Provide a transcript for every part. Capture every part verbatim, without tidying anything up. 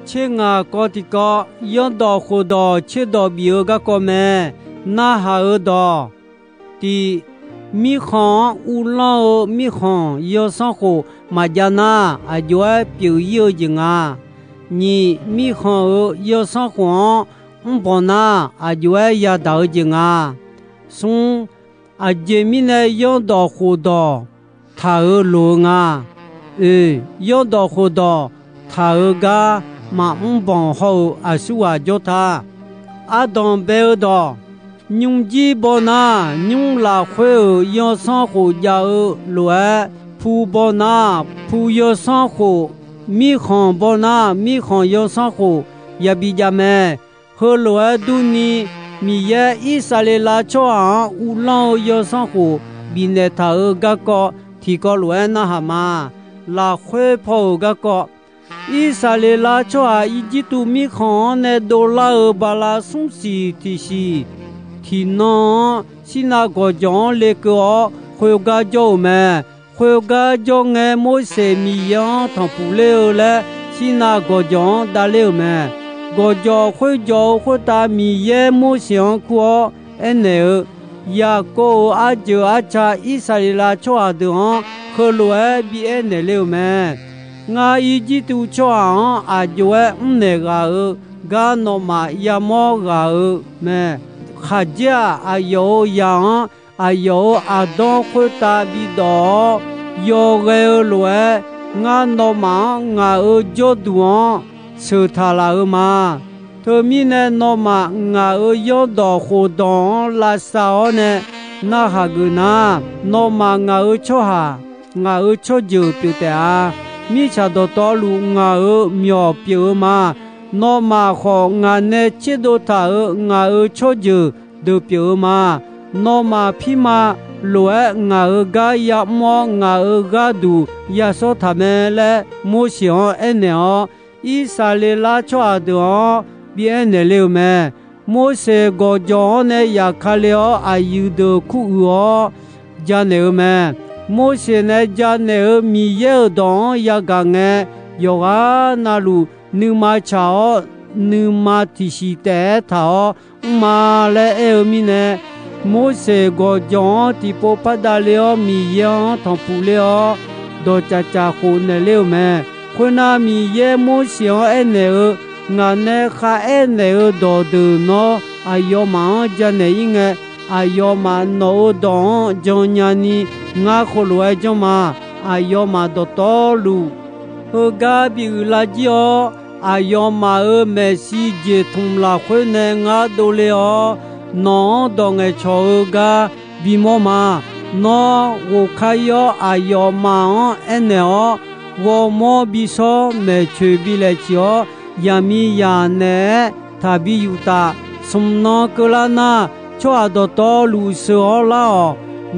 Tser ngaq kawv tiqkawv, Zanrdawq khofdawq tserdawq bif-eu garkawv mae. Narhaq-eu dawq, tiq, mirkhanq-anr uvlanr-eu mirkhanq yawsanr khof maqjav nar, aq jov-aer pyeuf ir-eu jeq nga. Nyiq, mirkhanq-euq yawsanr khof-anr mrbanq nar, aq jov-aer yadaq-eu jeq nga. Smr, aqjeq mirnae Zanrdawq khofdawq taq-euq loq-eu nga. Oeq, Zanrdawq khofdawq taq-euq gar maqmr banq hawr-eu aqsurghaq jawr ta. Ardanq bae-eu dawq, nymrjir baw nar, nymr lafkhoer-euq yawsanr khof jav-eu lof-aer, pu baw nar, pu yawsanr khof, mirkhanq baw nar, mirkhanq yawsanr khof yabi jav mae. Heulof-aer durni, Miqyaer Irsaqleqlav tsawrhaq-anr uvlanr-eu yawsanr khof bifnaeq taq-euq garkawv tiqkawv lof-aer narhaq ma. Lafkhoer paw-euq garkawv, Irsaqleqlav tsawrhaq Irjirtuv mirkhanq-anr nae dovlar-eu bala smr siq tiqsiq tiqnan-anr, Sirnav gawqjawq-anr lekeuv-awr khoergar jawr-euq mae. Khoergar jawr ngae, Morseq Miqyaer-anr tanqpuq ler-eu laer Sirnav gawqjawq-anr davler-euq mae. Gawqjawq khoerjawq-eu khoertav Miqyaer Morseq-anr kur-awr aernaeq-eu, Yaqkov-euq arjeuq arca Irsaqleqlav tsawrhaq deuq-anr heulof-aer bi aernaeq le-euq mae. Ngar Irjirtuv tsawrhaq-anr aq jov-aer mrnaeq ghaq-euq gar nawmaf yamawr ghaq-eu mae. Khaqdzer-aq, aqyawf-euq zaq-anr aqyawf-euq aqdanr khoertav bidawq-awr, yawghae-eu lof-aer, ngar nawmaf-anr ngaq-euq jawrduq-anr sheuq taq laf-eu ma. Teumirnae, nawmaf ngaq-euq Zanrdawq khofdawq-anr lavsav-awr nae narhaq geuf nar, nawmaf ngaq-euq tsawrhaq, ngaq-euq tsawrjeuq pyeuf taef-a. Mirtsaq dawqtawvluf ngaq-euq myawq pyeuf-eu ma. Nawmaf khawf, ngaq nae tserdov taq-euq ngaq-euq tsawrjeuq deuq pyeuf-eu ma. Nawmaf pirma lof-aer ngaq-euq gar yamr-awr, ngaq-euq gharduq yashawr taq mae laer Morseq-anr aernaeq-awr, Irsaqleqlav tsawrhaq deuq-anr bi aernaeq le-euq mae. Morseq gawqjawq-anr nae yafkale-awr, aqyuif deuq kuruiq-awr janaeq-eu mae. Morseq nae janaeq-euq Miqyaer-euq dawq-anr yagaq ngae, yawqghaq navluf nuima tsaq-awr, nuima tiqsiq taef-aer taq-awr mr ma laer aer-eu mirnae, Morseq gawqjawq-anr tiqpov par davle-awr, Miqyaer-anr tanqpuq ler-awr, dawqtsaf tsaf khof naeq ler-euq mae. Khoernar, Miqyaer Morseq-anr aernaeq-eu, Ngaq nae kharaer naeq-eu dawqdeuq nawr aqyawfmaf-anr janaeq ir ngae, aqyawfmaf nawq-euq dawq-anr jannya ni ngar khov lof-aer janr ma. Aqyawfmaf dawqtawvluf heugar bi uiqlar jir-awr, aqyawfmaf-euq maeqshi jeqtmq lafkhoer nae ngar dovle-awr, nawq-anr dawq ngaeqcawq-eu gar bimawr ma. Nawr ghof kar ir-awr, aqyawfmaf-anr aernaeq-awr, ghawrmawr bishawr, maeqtsoeq bi laeq ciq-awr, yaqmiqzaq naeq-aer taqbi yuftaf. Smq nan keuvlar nar, tsawrhaq dawqtawvluf sheuq-awr lar-awq.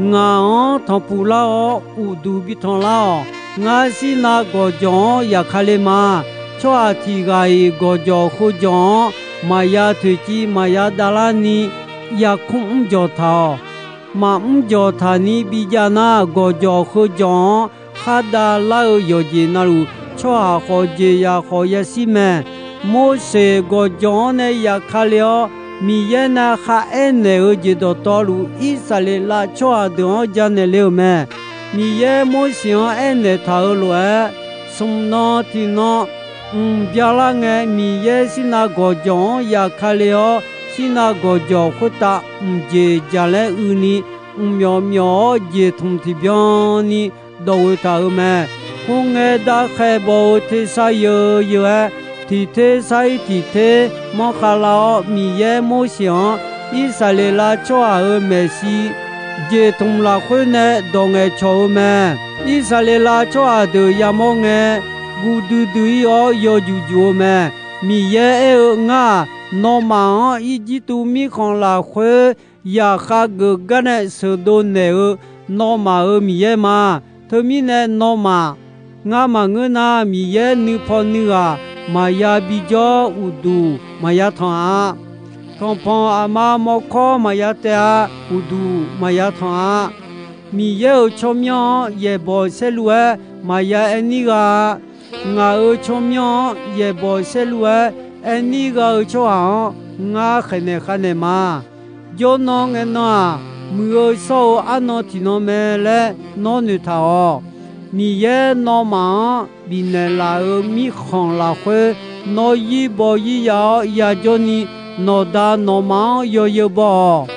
Ngaq-anr tanqpuq lar-awr, uqduq bi tanq lar-awq. Ngar Sirnav gawqjawq-anr yafkale ma. Tsawrhaq tiq ghaq-iq gawqjawq heujawq-anr maqya toeqciv maqya davlar ni yarkmr mrjawq taq-awq. Maqmr jawq taq ni bijav nar, gawqjawq heujawq-anr khar davlar-eu yawqjeq navluf, tsawrhaq khawf jeq yaq khawf yashir mae. Morseq gawqjawq-anr nae yafkale-awr, Miqyaer nae kharaer naeq-eu jeq dawqtawvluf, Irsaqleqlav tsawrhaq deuq-anr janaeq le-euq mae. Miqyaer Morseq-anr aernaeq taq-euq lof-aer, smq nan tiqnan mq byalar ngae, Miqyaer Sirnav gawqjawq-anr yafkale-awr, Sirnav gawqjawq khoertav mqjeq jaqlaer uini, mqmyawf myawf-awr jeqtmq tiqbyan ni dawqghoeq taq-euq mae. Khoerngae, darkhae baw-eu tersar yeu yeu-aer, tiq ter sar-ir tiq ter manrkhav lar-awr, Miqyaer Morseq-anr Irsaqleqlav tsawrhaq-euq maeqshi jeqtmq lafkhoer nae dawq ngaeqcawq-eu mae. Irsaqleqlav tsawrhaq deuq yamawr ngae, guv duidui-ir-awr yawjuq juq-eu mae. Miqyaer aer-eu, Ngar-aq, nawmaf-anr Irjirtuv mirkhanq lafkhoer zaqkhav geuf gar nae sheuqdov naeq-eu nawmaf-euq Miqyaer ma. Teumirnae nawmaf, ngar maqngeur nar, Miqyaer nuipaw nuighaq maqya bijawr, uqduq maqya tanq-a. Tanqpanq aqma mawrkawr maqya taef-a. Uqduq maqya tanq-a. Miqyaer-euq tsawrmyanr-anr yaeqbawq saerlu-aer maqya aer nir gha-a. Ngaq-euq tsawrmyanr-anr yaeqbawq saerlu-aer aer nir gha-eu tsawrhaq-anr ngar khaeqnaeq khavnaeq ma. Jawrnan ngaenan-aq, muiq-eu shawr-eu arnan tiqnan mae laer nawr noeqtaq-awq. Miqyaer nawmaf-anr bifnaeq laf-euq mirkhanq lafkhoer, nawr yir baw yir ya-awr yajawr ni, nawqda nawqma-anr yawzeu baw-awq.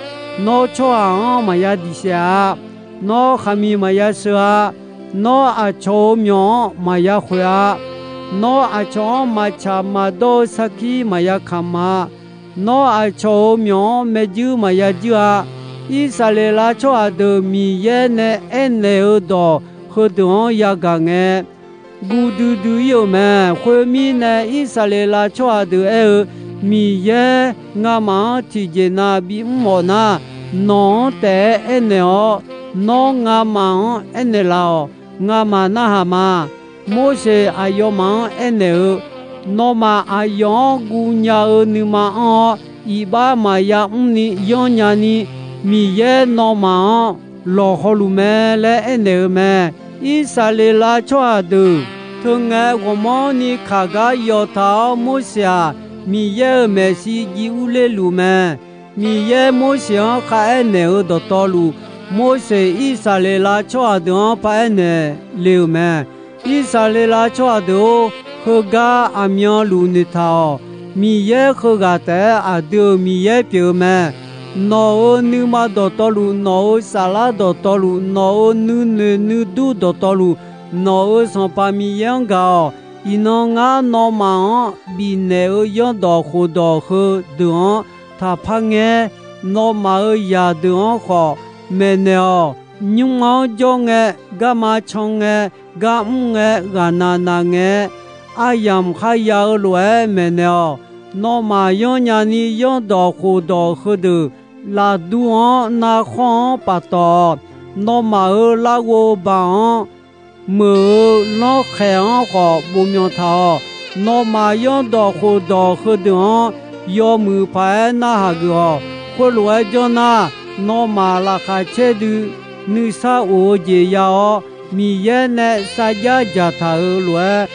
Nawr tsawrhaq-anr maqya diq saef-a. Nawr khaqmiq maqya sheu-a. Nawr aqcawq-euq myawq-anr maqya khoeq-a. Nawr aqcawq-anr maqtsaq maqdawr-eu sarkir maqya kamq-a. Nawr aqcawq-euq myawq-anr maerjuir maqya juir-a. Irsaqleqlav tsawrhaq deuq Miqyaer nae aernaeq-eu dawq heudeuq-anr yagaq ngae, guv duidui ir-euq mae. Khoermirnae, Irsaqleqlav tsawrhaq deuq aer-eu, Miqyaer ngamaf-anr tiqjeq nav bimr mawf nar, nawq-anr taef-aer aernaeq-awr, nawr ngamaf-anr aernaeq laf-awq. Ngamaf narhaq ma. Morseq aqyawfmaf-anr aernaeq-eu, Nawmaf aqyawf-anr guv nya-eu nuima anr-awr, iqbax maqya mrni yanr nyani, Miqyaer nawmaf-anr lawqhaw luf mae laer aernaeq-eu mae. Irsaqleqlav tsawrhaq deuq teu ngae, ghawqmanrni kaq gar yawtaq-awr, Morseq-aq, Miqyaer-euq maeqshi jiv urler luf mae. Miqyaer Morseq-anr kharaer naeq-euq dawqtawvluf, Morseq Irsaqleqlav tsawrhaq deuq-anr paraer naeq le-euq mae. Irsaqleqlav tsawrhaq deuq-or, heugar aqmyanluf noeqtaq-awq. Miqyaer heughaq taef-aer aqdui-euq Miqyaer pyeuf-eu mae. Nawq-euq nuima dawqtawvluf, nawq-euq saflar dawqtawvluf, nawq-euq nuinoeq nuidur dawqtawvluf, nawq-euq Sanqpaq Miqyaer-anr gaq-awq. Iqnan ngar nawmaf-anr bifnaeq-euq zanrdawq khofdawq heudeuq-anr taqpar ngaer. Nawmaf-euq zaqdeuq-anr khawf maeqnaeq-awq. Nymr-anr jawr ngae, garma can ngae, gar mr ngae, ghaqnaq naq ngae, aryamq kharya-eu lof-aer maeqnaeq-awq. Nawmaf yanr nyani zanrdawq khofdawq heudeuq lafdur-anr narkhawr-anr paftawf-awq. Nawmaf-euq larghov baq-anr meuq-euq lanrkhaeq-anr khawf bof myanq taq-awq. Nawmaf zanrdawq khofdawq heudeuq-anr yawmuiq paq-aer narhaq geuf-awq. Khoerlof-aer janr nar, nawmaf laqkhaq caerdui nuisar of-eu jeq ya-awr, Miqyaer nae sarjax dzaqtaq-euq lof-aer,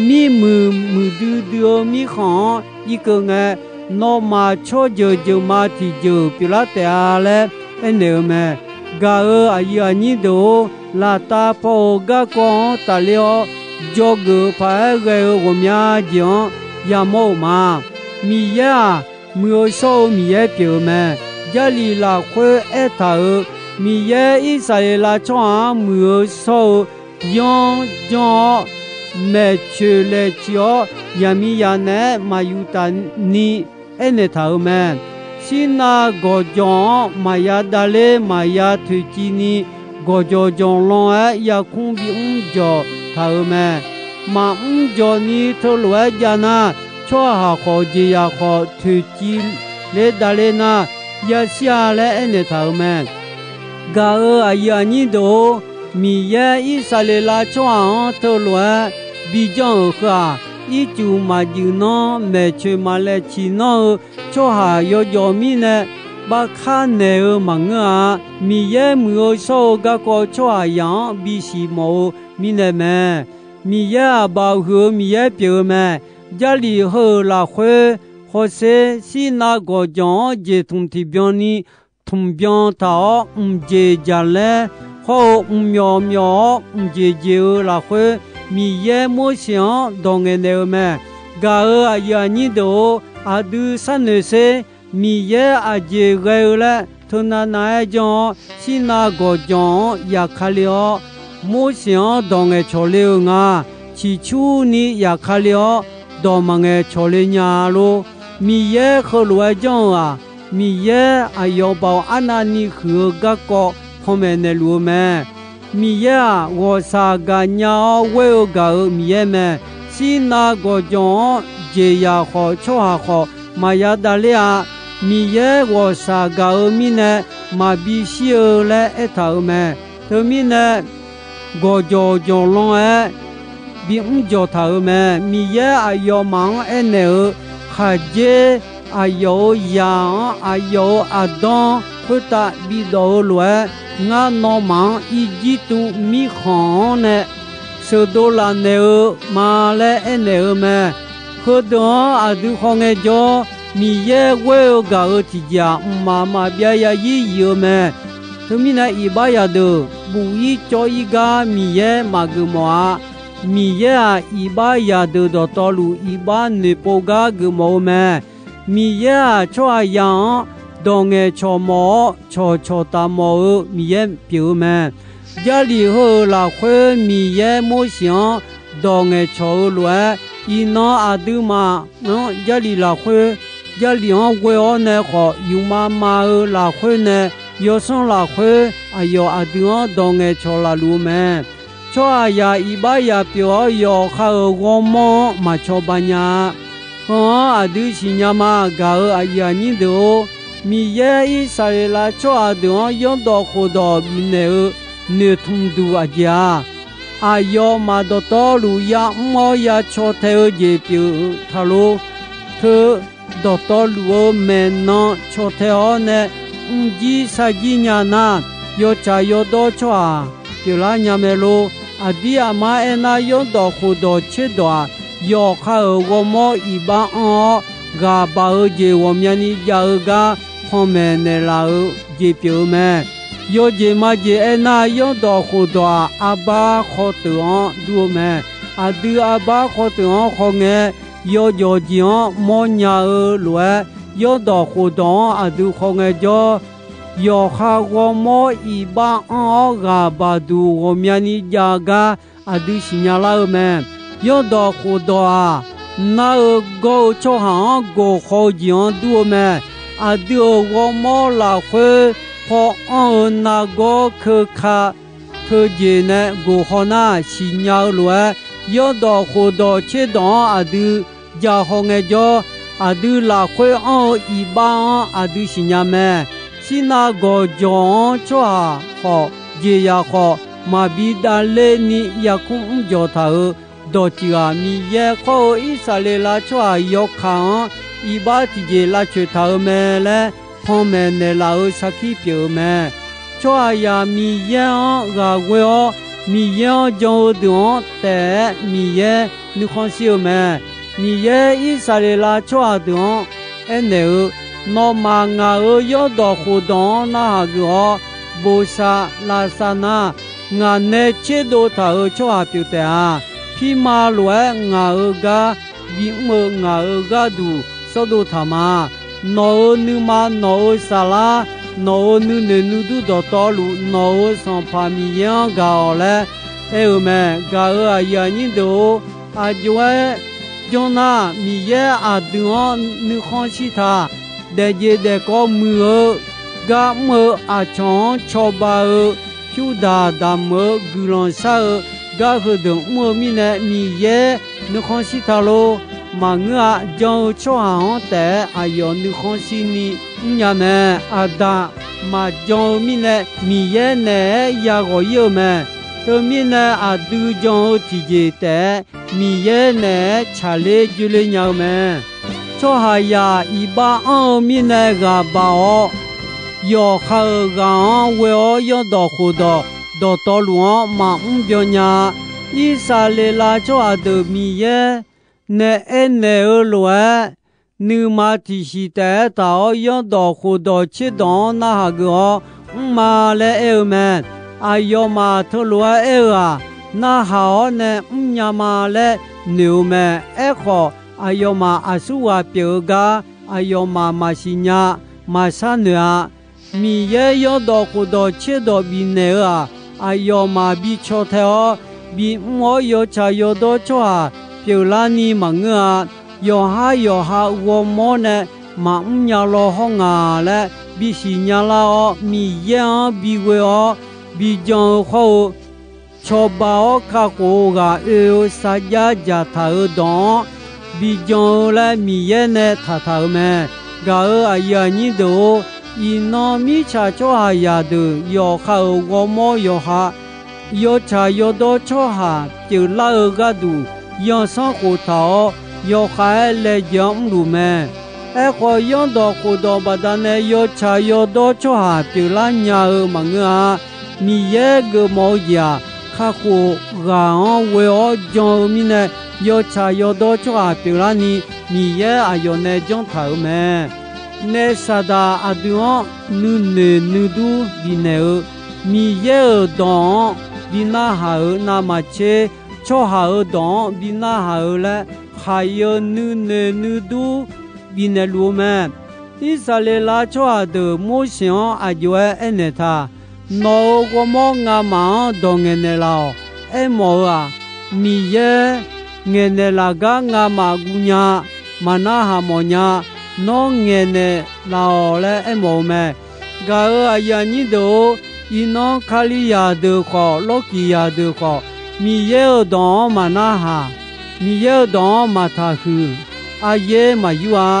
mirmuiq muiqdui dui-eu mirkhanq-anr irkeuv ngae, nawmaf tsawrjeuq jeuqma tiqjeuq pyeuflar taef-a laer aernaeq-eu mae. Gaq-euq aqyuif aqnyir deuq-or, laftav paw-euq garkawv-anr tafler-awr, dzawgeuf paq-aer ghae-eu ghawqmya jeq-anr yamawr-euq ma. Miqyaer-aq, muiq-eu shawr-eu Miqyaer pyeuf-eu mae. Jarlif lafkhoer aertaq-euq, Miqyaer Irsaqleqlav tsawrhaq-anr muiq-eu shawr-eu yanr janr-awr, maeqtsoeq laeq ciq-awr, yaqmiqzaq naeq-aer maq yuftaf ni aernaeq taq-euq mae. Sirnav gawqjawq-anr maqya davler maqya toeqciv ni, gawqjawq jawq lan-aer yarkmr bimr jawq taq-euq mae. Maqmr jawq ni teulof-aer jav nar, tsawrhaq khawf jeqzaq khawf toeqciv ler davler nar, yashir-a laer aernaeq taq-euq mae. Gaq-euq aqyuif aqnyir deuq-or, Miqyaer Irsaqleqlav tsawrhaq-anr teulof-aer bijanr-euq heu-aq, ircuf maqjuif nanr maeqtsoeq maqlaeq ciq nanr-eu tsawrhaq yawjawf mirnae bavkar naeq-eu maqngeur-a. Miqyaer muiq-eu shawr-eu garkawv tsawrhaqzaq-anr bisiq mawf-eu mirnae mae. Miqyaer-aq, Baoq huiq-eu Miqyaer pyeuf-eu mae. Jarlif heu-euq lafkhoer hawsher, Sirnav gawqjawq-anr jeqtmq tiqbyan ni tmqbyan taq-awr mqjeq jaqlaer hawr-eu, mqmyawf myawf-awr mqjeq jeq-eu lafkhoer, Miqyaer Morseq-anr dawq ngaeqnaeq-eu mae. Gaq-euq aqyuif aqnyir deuq-or, aqdui sharnoeq sher. Miqyaer aqjeq ghae-eu laer teunav nav-aer janr-awr, Sirnav gawqjawq-anr yaqkale-awr, Morseq-anr dawq ngaeqcawq le-euq nga. Ciqcurni yaqkale-awr, dawq maqngaeq cawq le nya lor. Miqyaer heulof-aer janr-eu-aq, Miqyaer aqyawf baoq arnavni huiq-eu garkawv panmaeq naeqluf-eu mae. Miqyaer-aq, ghawqshaq gaqnya-awr ghoer-eu gaq-euq Miqyaer mae. Sirnav gawqjawq-anr jeqzaq khawf tsawrhaq khawf maqya davler-a. Miqyaer ghawqshaq gaq-eu mirnae maqbi shir-eu laer aertaq-euq mae. Teumirnae, gawqjawq jawq lan-aer bimr jawq taq-euq mae. Miqyaer aqyawfmaf-anr aernaeq-eu, khaqdzer aqyawf-euq zaq-anr aqyawf-euq aqdanr khoertav bidawq-eu lof-aer, ngar nawmaf-anr Irjirtuv mirkhanq-anr nae sheuqdov laf naeq-eu ma laer aernaeq-eu mae. Heudeuq-anr aqdui khawf ngaejawr, Miqyaer ghoer-eu gaq-euq tiqjeq-aq, mqmaq maqbyav yazir yif-eu mae. Teumirnae, iqbax zaqdeuq buf-ir cawv-ir gar Miqyaer maqgeuf mawf-a. Miqyaer-aq, iqbax zaqdeuq dawqtawvluf iqbax noeqpov gar geufmawf-eu mae. Miqyaer-aq, tsawrhaqzaq-anr dawq ngaeqcawq mawf-awr, cawqcawq taf mawf-eu Miqyaer pyeuf-eu mae. Jarlif heu-euq lafkhoer Miqyaer Morseq-anr dawq ngaeqcawq-eu lof-aer, iqnan aqduimaf-anr Jarlif lafkhoer, Jarlif-anr ghoe-awr nae khawf, yufmav mav-eu lafkhoer nae yawsanr lafkhoer aqyawf aqdui-anr dawq ngaeqcawq laf luf-eu mae. Tsawrhaqzaq iqbaxzaq pyeuf-awr yawqha-euq ghawrmawr-anr maqcawba nya-a. Heu-anr aqdui siqnya ma. Gaq-euq aqyuif aqnyir deuq-or, Miqyaer Irsaqleqlav tsawrhaq deuq-anr zanrdawq khofdawq bifnaeq-eu noeqtmq duq aqjeq-aq, aqyawfmaf dawqtawvluf yamr-awr ya caw tae-eu jeq pyeuf-eu taq lor. Teu dawqtawvluf-eu maeqnan caw tae-awr nae, mrjir sarjir nya nar, yawtsaq yawdawr tsawrhaq pyeuflar nya mae lor. Aqdir aqmar aernar, zanrdawq khofdawq tserdawq-aq, yawqha-euq ghawrmawr iqbax anr-awr, ghaq baq-eu jeq ghawqmyani jav-eu gar panmaeq naeqlaf-eu jeq pyeuf-eu mae. Yawjeq majeq aernar, zanrdawq khofdawq-aq, arbar khawteuq-anr dur-eu mae. Aqdui arbar khawteuq-anr khawf ngae, yawjawq jeq-anr mawrnya-eu lof-aer, zanrdawq khofdawq-anr aqdui khawf ngaejawr, yawqha ghawrmawr iqbax anr-awr ghaq baq duq ghawqmyani jav gar aqdui siqnya lar-eu mae. Zanrdawq khofdawq-aq, nar-eu gawr-eu tsawrhaq-anr gofkhaw-eu jeq-anr dur-eu mae. Aqdui-euq ghawrmawr lafkhoer paw anr-eu nargawr keuka teujeq nae gofkhaw nar, siqnya-eu lof-aer, zanrdawq khofdawq tserdawq-anr aqdui ja haw ngaejawr, aqdui lafkhoer anr-eu iqbax-anr aqdui siqnya mae. Shirnav gawqjawq-anr tsawrhaq khawf, jeqzaq khawf, maqbi davler ni yarkmr mrjawq taq-euq dawq tiq ghaq, Miqyaer khawr-eu Irsaqleqlav tsawrhaq yawkaq-anr iqbax tiqjeq lavcoeq taq-euq mae laer, panmaeq naeqlaf-euq sarkir pyeuf-eu mae. Tsawrhaqzaq Miqyaer-anr ghaq ghoe-awr, Miqyaer-anr jan-eu deuq-anr taef-aer Miqyaer nuikhanr shir-eu mae. Miqyaer Irsaqleqlav tsawrhaq deuq-anr aernaeq-eu, Nawmaf ngaq-euq zanrdawq khofdawq-anr narhaq geuf-awr, boqsaq lavsav nar, ngaq nae tserdov taq-euq tsawrhaq pyeuf taef-a. Pirma lof-aer ngaq-euq gar bimr-eu ngaq-euq gharduq sawrdov taq ma. Nawq-euq nuima, nawq-euq saflar, nawq-euq nuinoeq nuidur dawqtawvluf, nawq-euq Sanqpaq Miqyaer-anr gaq-awq laer aer-eu mae. Gaq-euq aqyuif aqnyir deuq-or, aqjox-aer janr nar, Miqyaer aqdui-anr nuikhanr shir taq. Daefjeq daefkawv muiq-eu gar mr-eu, aqcawq-anr cawba-eu, pyurdaq damq-eu, guiqlanq shar-eu gar heudeuq mr-eu mirnae, Miqyaer nuikhanr shir taq lor. Maqngeur-a. Jan-eu tsawrhaq-anr taef-aer aqyawf nuikhanr shirni mrnya mae. Aqdaq maqjan-eu mirnae, Miqyaer naeq-aer yaghawq ir-eu mae. Teumirnae, aqdui jan-eu tiqjeq taef-aer Miqyaer naeq-aer tsaqler joerler nya-eu mae. Tsawrhaqzaq iqbax anr-eu mirnae ghaq baq-awr, yawqha-euq ghaq-anr ghoe-awr zanrdawq khofdawq dawqtawvluf-anr maqmr byan nya-a. Irsaqleqlav tsawrhaq deuq Miqyaer nae aernaeq-eu lof-aer, nuima tiqsiq taef-aer taq-awr zanrdawq khofdawq tserdawq-anr narhaq geuf-awr mrma laer aer-eu mae. Aqyawfmaf teulof-aer aer-eu-aq, narhaq-awr nae mrnya ma laer noeq-eu mae. Aerkhawf, aqyawfmaf aqsurghaq pyeuf-eu gar aqyawfmaf maqsiq nya, maqshar noeq-a. Miqyaer zanrdawq khofdawq tserdawq bifnaeq-eu-aq, aqyawfmaf bi caw tae-awr, bimr-awr yawtsaq yawdawr tsawrhaq pyeuflarni maqngeur-a. Yawqhar yawqha ghawrmawr nae maqmr nya law hawr nga laer bisiq nya lar-awr, Miqyaer-anr bighoe-awr bijan-eu khawr-eu, cawba-awr kakhof-eu ghaq oe-eu sarjax dzaqtaq-euq dawq-anr bijan-eu laer Miqyaer nae taqtaq-euq mae. Gaq-euq aqyuif aqnyir deuq-or, iqnan mirtsaq tsawrhaqzaq deuq yawqha-euq ghawrmawr yawqha, yawtsaq yawdawr tsawrhaq pyeuflar-eu gharduq yansanrkhof taq-awr, yawkhav-aer laejae-anr mrluf mae. Aerkhawf, zanrdawq khofdawq baqdanae yawtsaq yawdawr tsawrhaq pyeuflar nya-eu maqngeur-a. Miqyaer geufmawf-eu jeq-aq, kakhof ghaq-anr ghoe-awr jan-eu mirnae, yawtsaq yawdawr tsawrhaq pyeuflarni, Miqyaer aqyawf nae janr taq-euq mae. Naef Saqdaq aqdui-anr nuinoeq nuidur bifnaeq-eu, Miqyaer-euq dawq-anr bi narhaq-euq navmaqtser, tsawrhaq-euq dawq-anr bi narhaq-eu laer khaq-eu nuinoeq nuidur bifnaeq luf-eu mae. Irsaqleqlav tsawrhaq deuq Morseq-anr aqjox-aer aernaeq taq, Nawq-euq ghawrmawr ngamaf-anr dawq ngaeqnaeq laf-awq. Aermawf-eu-aq, Miqyaer ngaeqnaeq laf gar ngamaf guv nya, maqnarhaq mawf nya, nawr ngaeqnaeq laf-awq laer aermawf-eu mae. Gaq-euq aqyuif aqnyir deuq-or, iqnan Kalizaq deuq khawf, Lawrkiqzaq deuq khawf, Miqyaer-euq dawq-anr maqnarhaq, Miqyaer-euq dawq-anr maqtaq huiq, aryaer maqyur-a.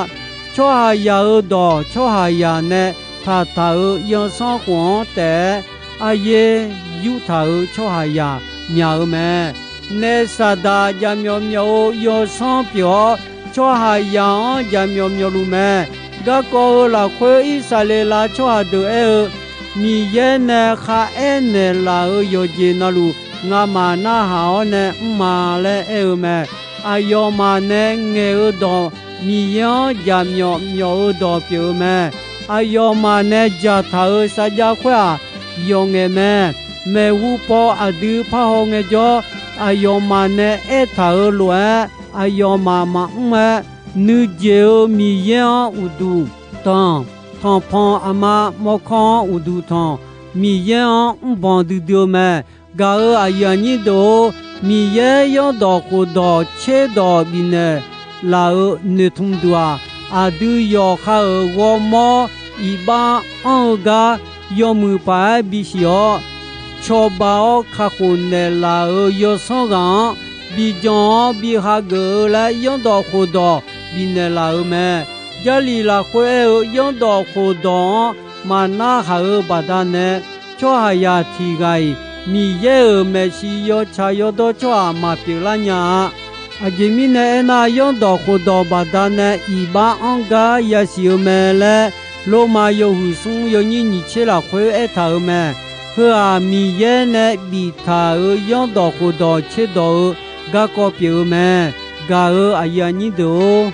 Tsawrhaqzaq-euq dawq tsawrhaqzaq nae taqtaq-euq yawsanr khof-anr taef-aer, aryaer yurtaq-euq tsawrhaqzaq myaq-eu mae. Naef Saqdaq jaqmyawf myawf-eu yawsanr pyeuf-awr, tsawrhaqzaq-anr jaqmyawf myawf luf mae. Garkawv-eu lafkhoer Irsaqleqlav tsawrhaq deuq aer-eu, Miqyaer nae kharaer naeqlaf-euq yawqjeq navluf ngamaf narhaq-awr nae mr ma laer aer-eu mae. Aqyawfmaf nae ngaeq-eu dawq Miqyaer-anr jaqmyawf myawf-eu dawq pyeuf-eu mae. Aqyawfmaf nae dzaqtaq-euq sarjax khoer-aq, yawf ngaeq mae. Maeqhu paw aqdui parhaw ngaejawr, aqyawfmaf nae aertaq-euq lof-aer aqyawfmaf maqmr-aer, nuijeq-eu Miqyaer-anr uqduq tanq, tanqpanq aqma mawrkawr-anr uqduq tanq, Miqyaer-anr mrbanq duidui-eu mae. Gaq-euq aqyuif aqnyir deuq-or, Miqyaer yanrdawq khofdawq tserdawq bifnaeq laf-euq noeqtmq duq-aq, aqdui yawqha-euq ghawrmawr iqbax anr-eu gar yawmuiq paq-aer bisiq-awr, cawba-awr kakhof naeqlaf-euq yawsanr ghaq-anr bijan-awr bi hageuf-eu laer yanrdawq khofdawq bifnaeq laf-euq mae. Jarlif lafkhoer aer-eu yanrdawq khofdawq-anr maqnarhaq-euq baqdanae, tsawrhaqzaq tiq ghaq-iq Miqyaer-euq maeqshi yawtsaq yawdawr tsawrhaq maqpyeuf lar nya-a. Aqjeq mirnae aernar, yanrdawq khofdawq baqdanae iqbax anr gar yasiq-eu mae laer, Lormav yawhuiq smr yawnyir nyiq tser lafkhoer aertaq-euq mae. Heu-aq, Miqyaer nae biftaq-euq yanrdawq khofdawq tserdawq-eu garkawv pyeuf-eu mae. Gaq-euq aqyuif aqnyir deuq-or,